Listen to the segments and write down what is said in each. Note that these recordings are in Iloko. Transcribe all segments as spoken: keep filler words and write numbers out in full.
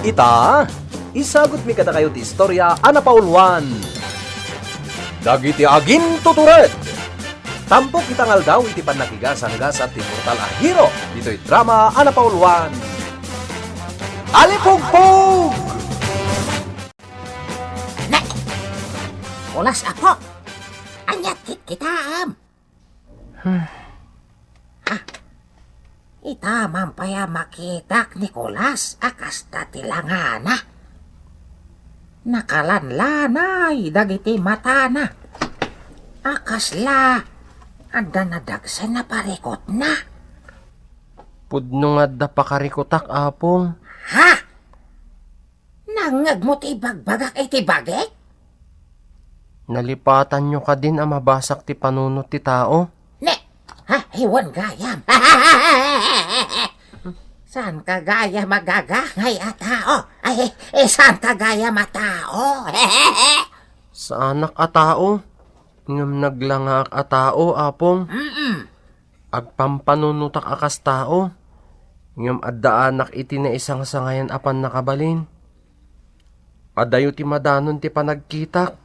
Ita, isagutmi kadakayo ti istorya a napauluan, Dagiti Agintutured. Tampok ita nga aldaw iti pannakigasanggasat ti mortal a hero ditoy drama a napauluan, Alipugpog! Ne! Kulas, Apo! Ania ti kitkitaem? Hmm. Ah, ita man pay a makitak, Nicolas, a kasta ti langana. Nakalanlanay dagiti matana. A kasla adda nadagsen a parikutna. Pudno nga adda pakarikutak, Apong. Ha? Nangngegmo ti ibagbagak iti bagik? Nalipatanyo kadin a mabasak ti panunot ti tao? Ne, ha, iwan gayam. Saan ka gayam a gagangay a tao? Ay, eh, saan ka gayam a tao? Saanak a tao, ngem naglangaak a tao, Apong. Mm-mm. Agpampanunotak a kas tao, ngem addaanak iti naisangsangayan a pannakabalin. Adayo ti madanon ti panagkitak,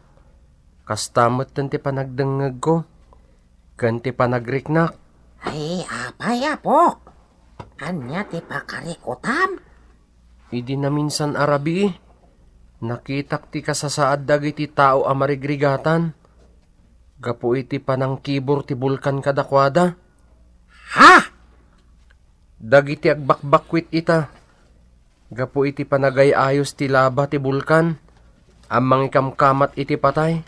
kasta metten ti panagdengngegko ken ti panagriknak. Ay, apay, Apok? Ania ti pakarikutam? Idi naminsan a rabii, nakitak ti kasasaad dagiti tao a marigrigatan gapu iti panangkibur ti bulkan kadakuada. Ha? Dagiti agbakbakwit ita, gapu iti panagay-ayos ti laba ti bulkan a mangikamkamat iti patay.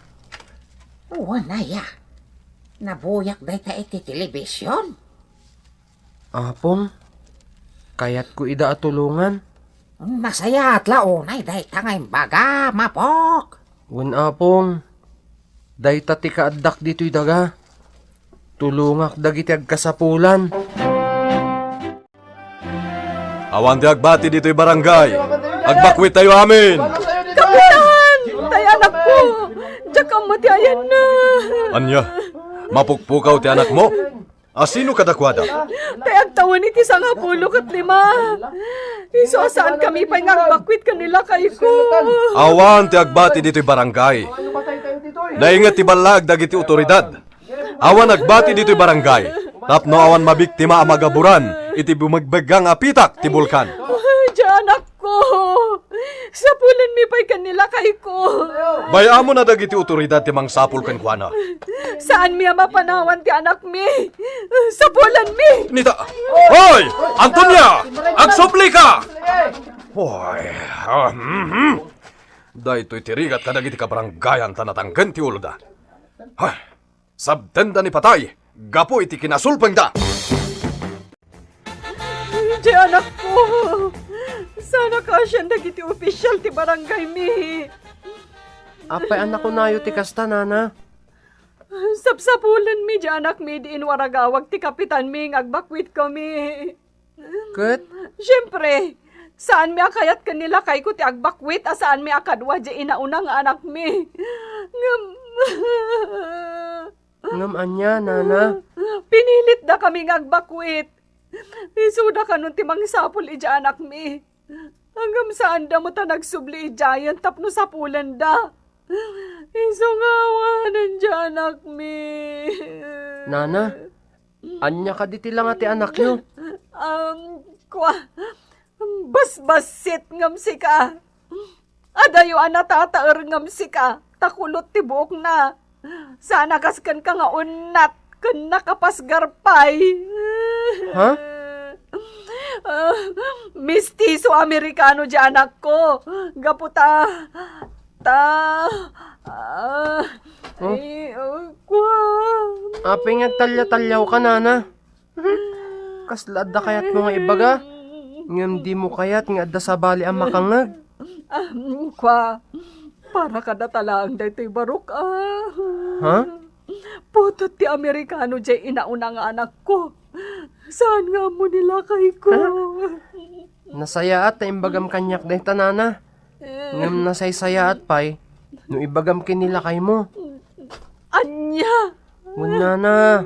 Wen aya, nabuyak dayta iti television. Apong, kayatko ida a tulongan. Nasayaat la unay dayta nga imbagam, Apok. Wen, Apong, dayta ti kaaddak ditoy daga. Tulongak dagiti agkasapulan. Awan ti agbati ditoy barangay. Agbakwit tayo amin. Kapitan! Tay anakko! Diak ammo ti ayanna. Ania? Mapukpukaw ti anakmo? A sino kadakuada? Tay agtawen iti sangapulo ket lima. Isu a saankami pay nga agbakwit ken ni lakayko. Awan ti agbati ditoy barangay. Nainget ti ballag dagiti otoridad. Awan agbati ditoy barangay tapno awan mabiktima a magaburan iti bumegbeggang a pitak ti bulkan. Diay anakko. Sapulenmi pay ken ni lakayko. Bay-amon a dagiti otoridad ti mangsapul kenkuana. Saanmi a mapanawan ti anakmi. Sapulenmi. Nita, hoy! Antonia! Agsublika! Hoy, ah, mhm. Daytoy ti rigat kadagiti kabarangayan ta natangken ti uloda. Hoy, sabtenda ni patay gapu iti kinasulpengda. Diay anakko. Saan a kaasian dagiti official ti barangaymi. Apay a nakunayo ti kasta, nana? Sapsapulenmi diay anakmi idi inwaragawag ti kapitanmi nga agbakwitkami. Ket? Siempre, saanmi a kayat ken ni lakayko ti agbakwit a saanmi a kadua diay inauna nga anakmi. Ngem, ngem ania, nana? Pinilitdakami nga agbakwit. Isuda kanon ti mangsapul idiay anakmi. Ngem saanda met a nagsubli idiayen tapno sapulenda. Isu nga awanen diay anakmi. Nana, ania kadi ti langa ti anakyo? Um, kua, basbassit ngem sika. Adayo a natataer ngem sika, ta kulot ti buokna. Saan a kas kenka nga unnat ken nakapagarpay. Ha? Ah, mistiso Amerikano diay anakko. Gapu ta, ta, ah, Oh? Ay, oh, kua. Apay nga agtalya-talyawka, nana? Kasla adda kayatmo nga ibaga, ngem dimo kayat nga adda sabali a makangngeg. Ah, kua, para kadata laeng daytoy barok, ah. Ha? Putot ti Amerikano diay inauna nga anakko. Saan nga ammo ni lakayko? Ha? Nasayaat ta imbagam kaniak dayta, nana. Ngem nasaysayaat pay no ibagam ken ni lakaymo. Ania? Wen, nana.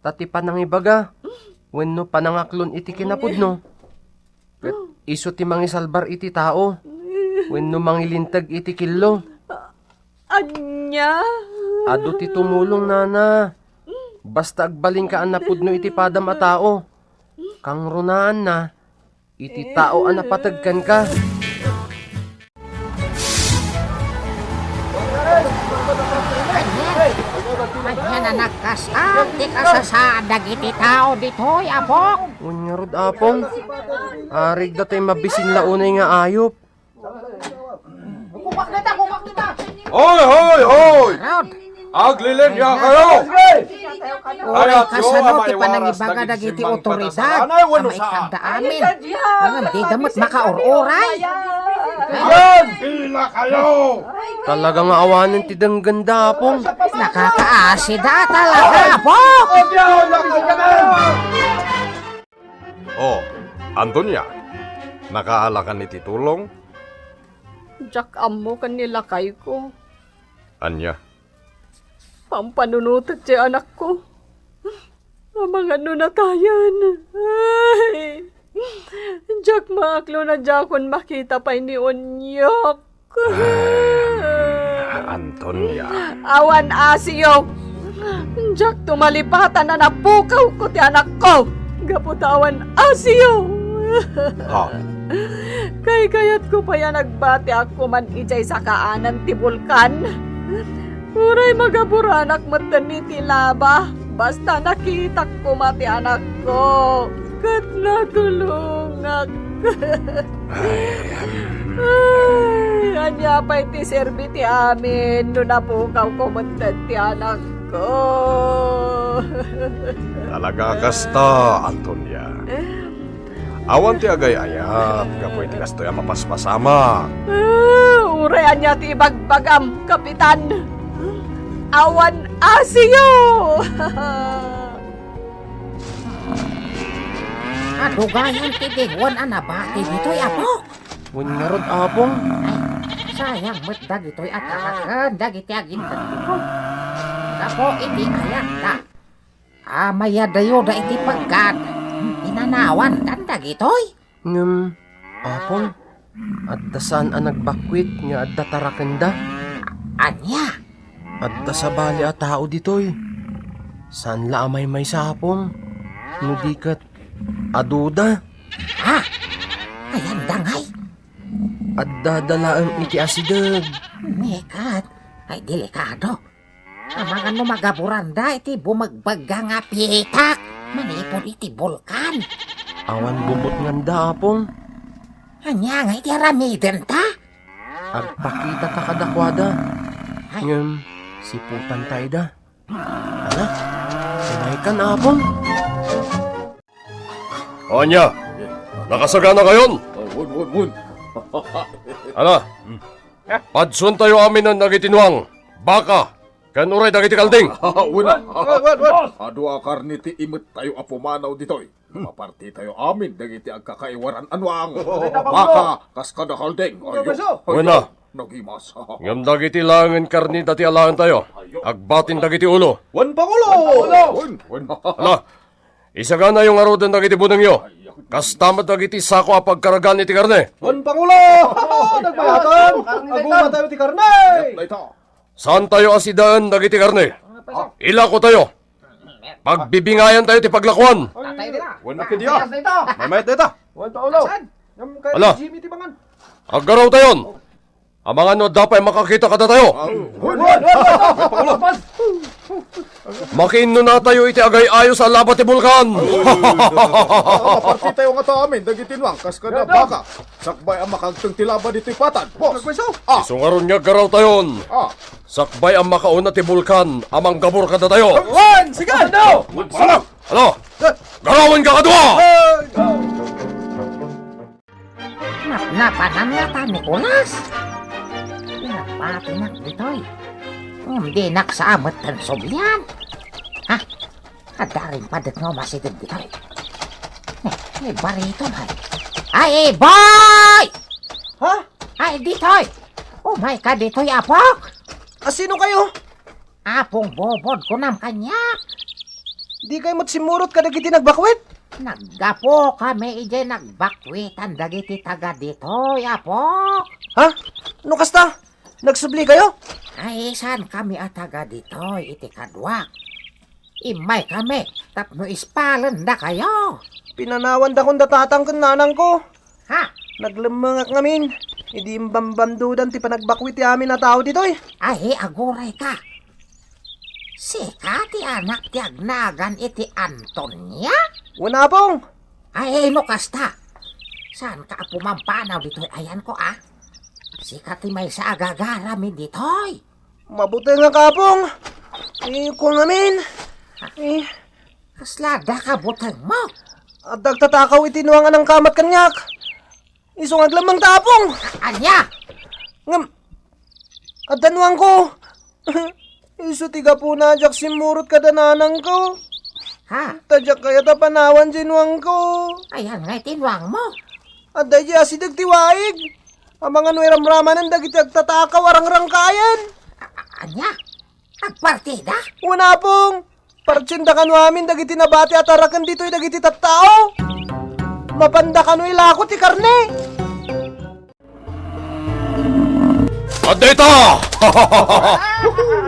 Ta ti panangibaga wenno panangaklon iti kinapudno ket Isu ti mangisalbar iti tao wenno mangilinteg iti killo. Ania? Adu ti tumulong, nana. Basta agbalinka a napudno iti padam a tao. Kangrunaanna iti tao a napateg kenka. Ania a nagkasam ti kasasaad dagiti tao ditoy, Apok? Wen ngarud, Apong, arigda tay mabisin la unay nga ayup. Hoy, hoy, hoy! Rod! Aglilengya kayo! Uray kasano ti panangibaga dagiti otoridad a maikadda amin? Ngem dida met makaur-uray. Aglilengya kayo! Talaga nga awanen ti denggenda, Apong. Nakakaasida talaga, Apong! Oh, Antonia, nakaalakan iti tulong? Diak ammo ken ni lakayko. Ania? Pampanunotek ti anakko. Amangan no natayen. Ay, diak maaklo no diakon makita pay ni Onyok. Ay, Antonia. Awan asiyo. Diak tumalipatan a napukawko ti anakko. Gapu ta awan asiyo. Ha? Kaykayatko pay a nagbatiak koman idiay sakaanan ti bulkan. Uray magaburanak metten iti laba, basta nakitak koma ti anakko ket natulongak. Ay, ania pay ti serbi ti amin no napukawko metten ti anakko? Talaga kasta, Antonia. Awan ti agay-ayat gapu iti kastoy a mapaspasamak. Ah, uray ania ti ibagbagam, Kapitan? Awan asiyo! Adugayan ti dinwan a nabati ditoy, Apok. Wen ngarud, Apong. Ay, sayang met dagitoy a taraken dagiti agintedko. Gapu iti ayatda. Amayadayoda iti peggad. Inanawandan dagitoy? Ngem, Apong, adda saan a nagbakwit nga adda tarakenda. Ania? Adda sabali a tao ditoy. Saan la a maymaysa, Apong. No di ket, aduda. Ha? Ayanda ngay? Addada laeng iti asideg. Mekat, ay delikado. Amangan no magaburanda iti bumegbegga nga pitak manipud iti bulkan. Awan bubutnganda, Apong. Ania nga iti aramidenta? Agpakitata kadakuada. Ay. Ngem, siputanta ida. Ala, umaykan, Apong. Ania? Nakasaganakayon? Oh, wen, wen, wen. Ala, padsuentayo aminen dagiti nuang, baka, ken uray dagiti kalding. Wen, wen, wen. Adu a karne ti imettayo a pumanaw ditoy. Mapartitayo amin dagiti agkakaiwaran a nuang, baka, kas kada kalding. Ayo, ayo. Wen a. Nagimas. Ngem dagiti laengen karne dati alaentayo, agbatin dagiti ulo. Wen, Pangulo! Wen, wen. Ala, isaganayo ngaruden dagiti bunengyo. Kasta met dagiti sako a pagkargaan iti karne. Wen, Pangulo! Nagbayatan! Agumatayo ti karne! Saantayo a sidaen dagiti karne. Ilakotayo. Pagbibingayantayo ti paglakuan. Wen, ket dia. Maymayat dayta. Wen, Pangulo. Ala. Jimmy ti mangan. Aggarawtayon. Amangan no adda pay makakita kadatayo. Makiinnunatayo iti agay-ayos a laba ti bulkan. Mapartitayo ngata amin dagiti nuang kas kada baka. Sakbay a makagteng ti laba ditoy patad, boss. Ah. Isu ngarud nga aggarawtayon. Ah. Sakbay a makauna ti bulkan a manggabur kadatayo. Wen, sige! Ano? Ano? Garawen ka kadua! Napnapanan ngata, Nicolas. Pinagbatinak ditoy. Ngem dinak sa met tan sublian. Ha? Adda rin padet nga umasideg ditoy. Eh, eh, barito, ay. Ay, eh, boy! Ha? Ay, ditoy! Umay ka ditoy, Apok! Asino kayo? Apong Bobod, kunam kaniak. Di kayo met simmurot kadagiti nagbakwit? Naggapokami idiay nagbakwitan dagiti taga ditoy, Apo. Ha? No kasta? Nagsubli kayo? Ay, saan kami a taga ditoy iti kaduak? Immay kami tapno ispalendakayo. Pinanawandakon da tatang ken nanangko. Ha? Naglemmengak ngamin. Idi imbambamdudan ti panagbakwit ti amin a tao ditoy. Ay, agurayka. Sika ti anak ti agnagan iti Antonia? Wen, Apong. Ay, no kasta. Saanka a pumampanaw ditoy ayanko, a? Sika ti maysa a gagaram ditoy. Mabutengak, Apong. Eh, kua ngamin. Eh. Kasla adda kabutengmo? Adda agtatakaw iti nuang a nangkamat kaniak. Isu nga aglemmengta, Apong. Ania? Ngem, adda nuangko. Isu ti gapuna a diak simmurot kada nanangko. Ha? Ta diak kayat a panawan diay nuangko. Ayan nga iti nuangmo? Adda idiay asideg ti waig. Amangan no iramramanen dagiti agtatakaw a rangrangkayen. A-, a-, ania? Agpartida? Wen, Apong. Partsenda kano amin dagiti nabati a taraken ditoy dagiti tattao. Mapanda kano ilako ti karne. Adda ita!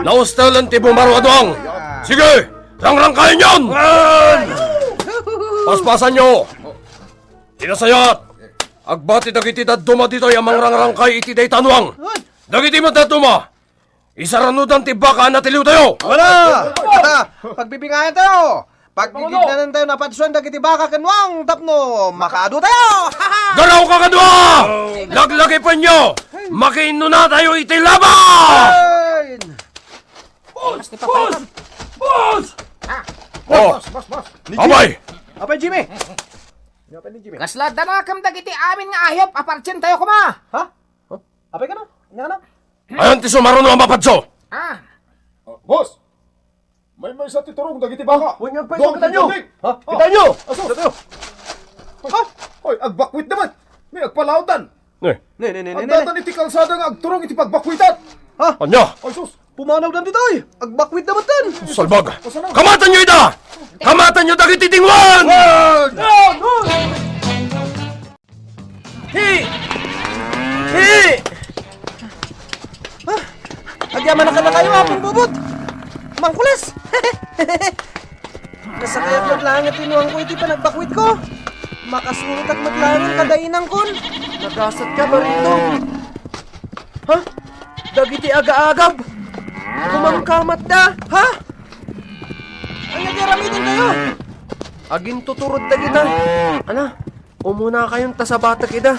Naustelen ti bumaro a duang. Sige, rangrangkayenyon! Paspasanyo! Ti nasayaat, agbati dagiti dadduma ditoy a mangrangrangkay iti dayta a nuang. Dagiti met dadduma, isaranudan ti baka a natiliwtayo. Wala! Pagbibingayan tayo! Paggigidnanan tayo napadsuan dagiti baka ken nuang tapno makaadu tayo! Garaw ka kadua! Laglagipenyo! Makiinnuna tayo iti laban! Ay! Boss! Boss! Boss! Ah! Oh! Boss, boss, boss! Ni Jimmy! Abay! Abay, Jimmy! Ni Apay ni Jimmy. Kasla adda nakam dagiti amin nga ayup a partsentayo koma! Ha? Huh? Apay kano? Ania kano? Ayan ti sumaruno a mapadso! Ah! Oh, boss! Maymaysa ti turong dagiti baka. Wenno agpayso, kitanyo? Ha? Kitanyo? Asus! Kitanyo? Ha? Oy, agbakwit naman! May agpalaotan! Ne. Ne, ne, ne, ne, ne. Addatan iti kalsada nga agturong iti pagbakwitan! Ha? Ania? Ay, sus! Pumanawdan ditoy! Agbakwit na metten! Salbag! Pasalamat! Kamatanyo ida! Kamatanyo dagiti dingwen! Wen! Hi! Hi! Ah, agyamanak kadakayo, Apong Bubot! Mangkulas! Nasakayak met laeng ti nuangko iti panagbakwitko. Makasurotak met laeng kada inangkon. Nagasatka, Barito. Ha? Dagiti agaagab. Kumamkamatda. Ha? Ania ti aramidentayo? Agintuturod dagita. Ana? Umunakayon ta sabatek ida.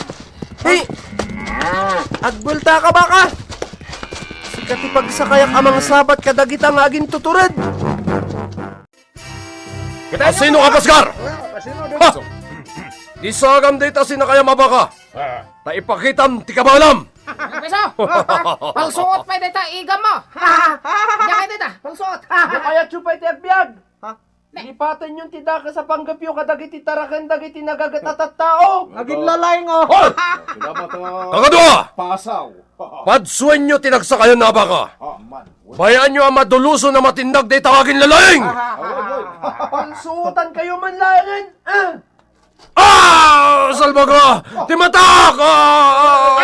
Hey! Agbueltaka, baka! Sika ti pagsakayak a mangsabat kadagita nga agintutured. Asino ka, Pasgar? Ha! Isagam dayta sinakayam a baka. Ta ipakitam ti kabaelam. Peso! Palsuot pay dayta igam mo! Ania kay dayta? Palsuot! Kayatyo pay ti agbiag! Lipatenyon ti dakes a panggepyo kadagiti taraken dagiti nagaget a tattao. Aginlalaing, oh. Hoy! Kakadua! Pasaw. Padsuenyo ti nagsakayan a baka. Ah, man. Bayaanyo a maduloson a matindag dayta nga aginlalaing! Palsuotankayo man laengen. Ah! Ah! Salbaga! Ti matak! Ah!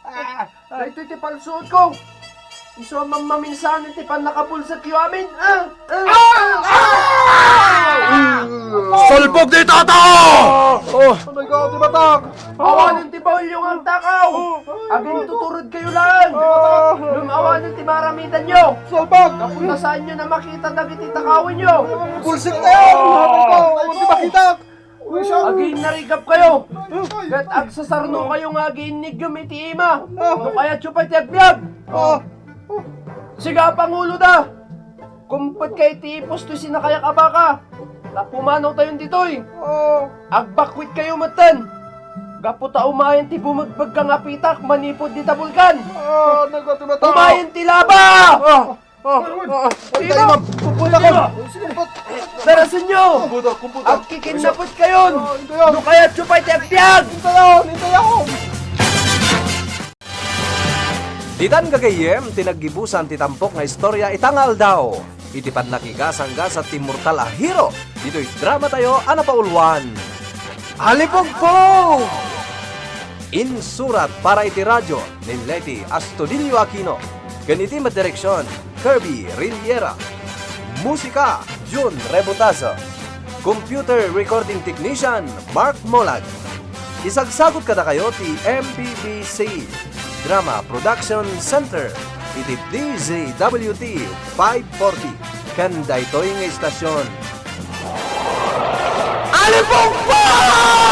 Ah! Daytoy ti palsuotko. Isu a mammaminsan iti pannakabulsekyo amin. Ah! Ah! Salbag dayta a tao! Oh! Awanen ti baulyo nga agtakaw! Agintuturedkayo laeng! Ngem awanen ti maaramidanyo! Salbag! Gapu ta saanyo a makita dagiti takawenyo! Bulsek tayo! Awan ti makitak! Aginnarigapkayo, ket agsasarnokayo nga agiinniggem iti ima no kayatyo pay ti agbiag. Ah. Siga a panguloda, kumpetkayo iti ipus toy sinakayak a baka, ta pumanawtayon ditoy. Ah. Agbakwitkayo metten, gapu ta umayen ti bumegbegka nga pitak manipud dita bulkan. Ah, nagatumatang. Umayen ti laba! Ah. Oh, oh, oh, tayo, ma'am. Kumputa ko. Sige, put. Darasenyo! Kumputa, kumputa. Agkikinnapetkayon! Oh, ito yan. No kayatyo pay ti agbiag! Ito yan, ito yan. Ditan gagayyem ti naggibusan ti tampok nga istorya ita nga aldaw. iti pannakigasanggasat ti mortal a hero ditoy dramatayo a napauluan, Alipugpug! Insurat para iti radio ni Leti Astudillo Aquino ken iti madireksion, Kirby Riliera. Musika, Jun Rebutazo. Computer recording technician, Mark Molag. Isagsagut kadakayo ti M P B C Drama Production Center iti D Z W T five forty ken daytoy nga istasyon. Alipugpug!